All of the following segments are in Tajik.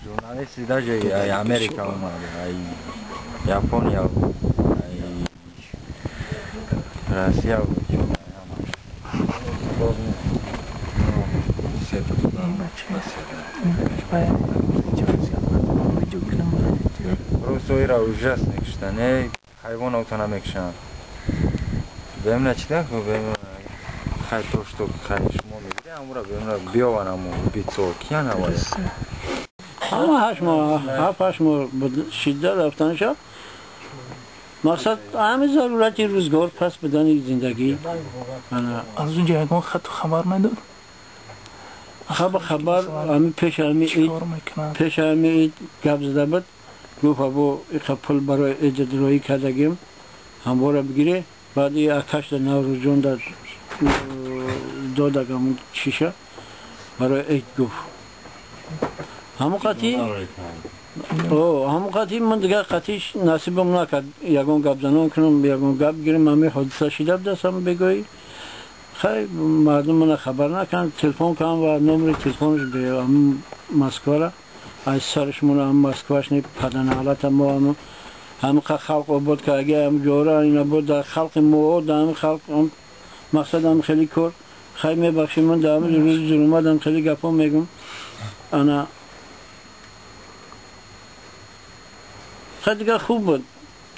Журналисти даже ай Америка омад, ай Япония, ай Россия. Русоира ужасно киштан, ҳайвон отона мекушанд. Бемна чида бемна хай то что хай шумо мегире, амура бемна биёван аму бицо киян авай. Ҳама 8 моҳ, 7-8 моҳ шидда рафтанша. Мақсад ҳами зарурати рӯзгор, пас будани зиндагӣ. Аз унҷа ягон хату хабар надод? Хабар ҳами пеш ҳами ид, пеш ҳами ид гап зада буд, гуфт: або иқа пул барои ид роӣ кардагим, ҳамвора бигире. Баъд и акашда Наврӯзҷон да додагам чиша барои ид, гуфт. Ҳамон қатӣ ман дигар қатиш насибам накард ягон гап занон кунам, ягон гап гирам. Ҳами ҳодиса шида будастам, бегоҳӣ. Хай, мардум мана хабар накард, телефон кардам ва номери телефонаш Москвара аз сараш мона Москваш не паданалата мо ҳамиқа халқ обод кардаги, ҳам ҷора ина буд дар халқи мо, дар ҳами халқ мақсадам хеле кор. Хай, мебахшӣ, ман дар ҳами рӯзи зулуматам хеле гапҳо мегум. Ана хай, дигар хуб буд,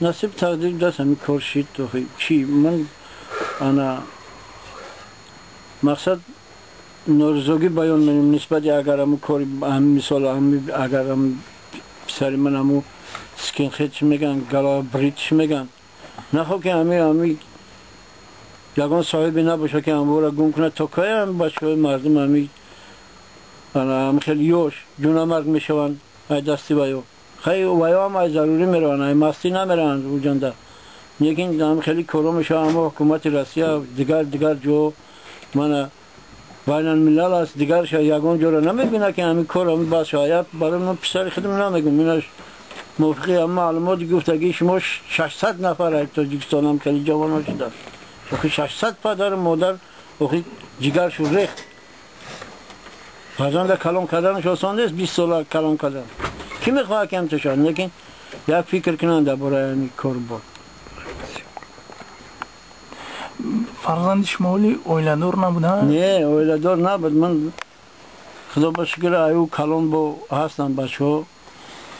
насиб тақдир даст ҳами кор шид. Чи ман ана мақсад норизогӣ баён менем нисбати агар ҳаму кори ҳами мисол, агар писари ман ҳаму скинхед чӣ мегӯянд, голобрит чӣ мегӯянд, нахо ки ҳами ягон соҳибе набошад, ки ҳамвора гум кунад. То кай ҳами бачаҳои мардум ҳами хеле ёш ҷунамарг мешаванд ай дасти ваё? Хай, ваё ҳам ай зарурӣ мераванд, ай мастӣ намераванд уҷанда, лекин ҳами хеле коро мешаванд. Аммо ҳукумати Россия, дигар дигар ҷо, мана байналмилал аст, дигар ягон ҷоро намебинад, ки ҳамин кор ҳами бас шояд. Барои ман писари худам намегум, инаш мувофиқи ҳам маълумоти гуфтагии шумо 600 нафар ай Тоҷикистонам хеле ҷавонҳо шуданд. Охи 600 падару модар охи ҷигаршу рехт. Фарзанда калон карданаш осон нест, 20 сола калон кардан. Кӣ мехоҳад, ки ҳамто шавад? Лекин як фикр кунанд дар бораи ҳамин корбор. Фарзанди шумо оли оиладор набуда? Не, оиладор набуд. Ман худо ба шукр, аю калон бо ҳастанд бачаҳо.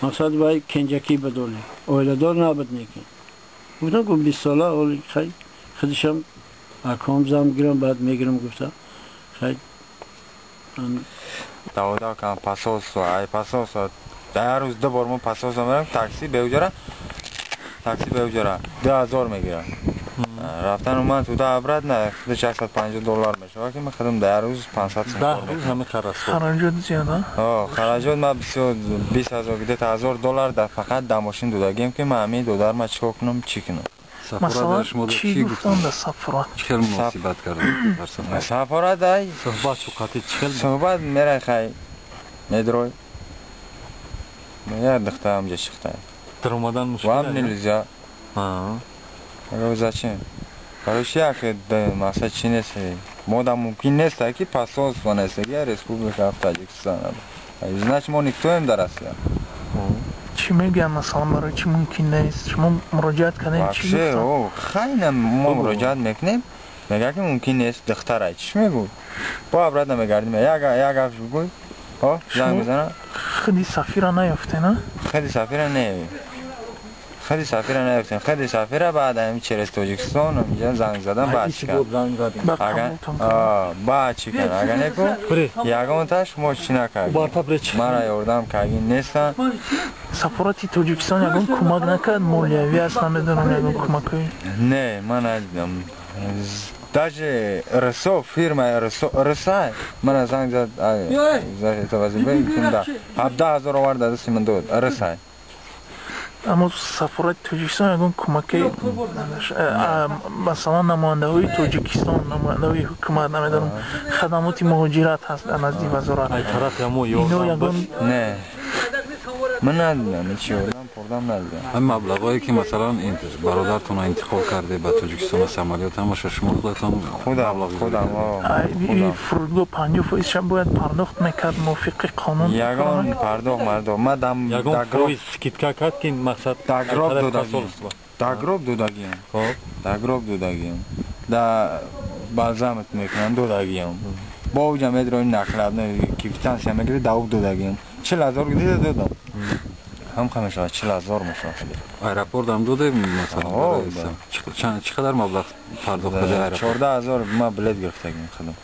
Мақсад вай кенҷакӣ буд, оли оиладор набуд, лекин гуфтам, гуфт 20 сола оли. Хай, худишам аком зам гирам, баъд мегирам гуфта. Хай. Давода кам посольство, ай посольство дар рӯз ду бор мо посольство мерам, такси беуҷара, такси беуҷара 2000 мегирам. Рафтану ман туда обратно худаш 150 доллар мешавад, ки ман худам дар рӯз 500 сум. 10 рӯз ҳами харасо. Хараҷот зиёд. Хараҷот ма бисёр, 20 000, где-то ҳазор доллар дар фақат дар мошин додагим, ки ман ҳамин додарма чикор кунам, чӣ кунам. Масалан, чӣ гуфтанд дар сафорат? Чӣ хел муносибат карданд дар сафорат? Сафорат ай суҳбат шуқати чӣ хел? Суҳбат мерай, хай, медрой, як духта ҳамҷа шихта. Даромадан мушкил? Вам нельзя. Зачем? Короче, як мақсад чи нест, мода мумкин нест, ки посольство нест, я республика Таджикистан, значит, мо никто-ем дар Россия. Чӣ мегӯянд, масалан, барои чӣ мумкин нест? Шумо муроҷиат кардем, чӣ? Вообще хайна, мо муроҷиат мекунем, мегӯяд, ки мумкин нест. Духтарай чӣ мегӯ, бо обратно мегардим, як гап гӯй, занг мезана. Худи сафира наёфте, на? Худи сафира не, худи сафира наёфтем. Худи сафира баъд ами через Тоҷикистон инҷа занг задан, баъд чӣ баъд чӣ кан, ага неку ягонташ мо чӣ накардем, мара ёрдам кардин нестан. Сафорати Тоҷикистон ягон кӯмак накард, молиявӣ аст, намедонам, ягон кӯмакҳои? Не, ман надидам. Даже РСО, фирмаи РСО, РСА мана занг зад, 17 000 оварда дасти ман дод РСА. Аммо сафорати Тоҷикистон ягон кӯмаке, масалан, намояндаҳои Тоҷикистон, намояндаҳои ҳукумат, намедонам, хадамоти муҳоҷират ҳаст дар назди вазорат, ино ягон? Не. Ман надидам, чи ёрдам пурдам надидам. Ҳамин маблағҳое ки масалан бародаратонро интиқол карде ба Тоҷикистон самолёт, ҳамаша шумо худатон худам худам. Фурудгоҳ 50%-ша бояд пардохт мекард мувофиқи қонун. Ягон пардохт мардохт ма дам ягон фоиз скидка кард ки мақсад да гроб додагиам, да гроб додагиам, хоб да гроб додагиам, да балзамат мекунам додагиам, бо уҷа медрои накладной квитансия мегири, да уг додагиам 40 000 гида додам, ҳам мешавад 40 000 мешавад. Аэропорт ҳам додем масалан, чӣ қадар маблағ пардохт карда аэропорт? 14 000 ма билет гирифтагим худам.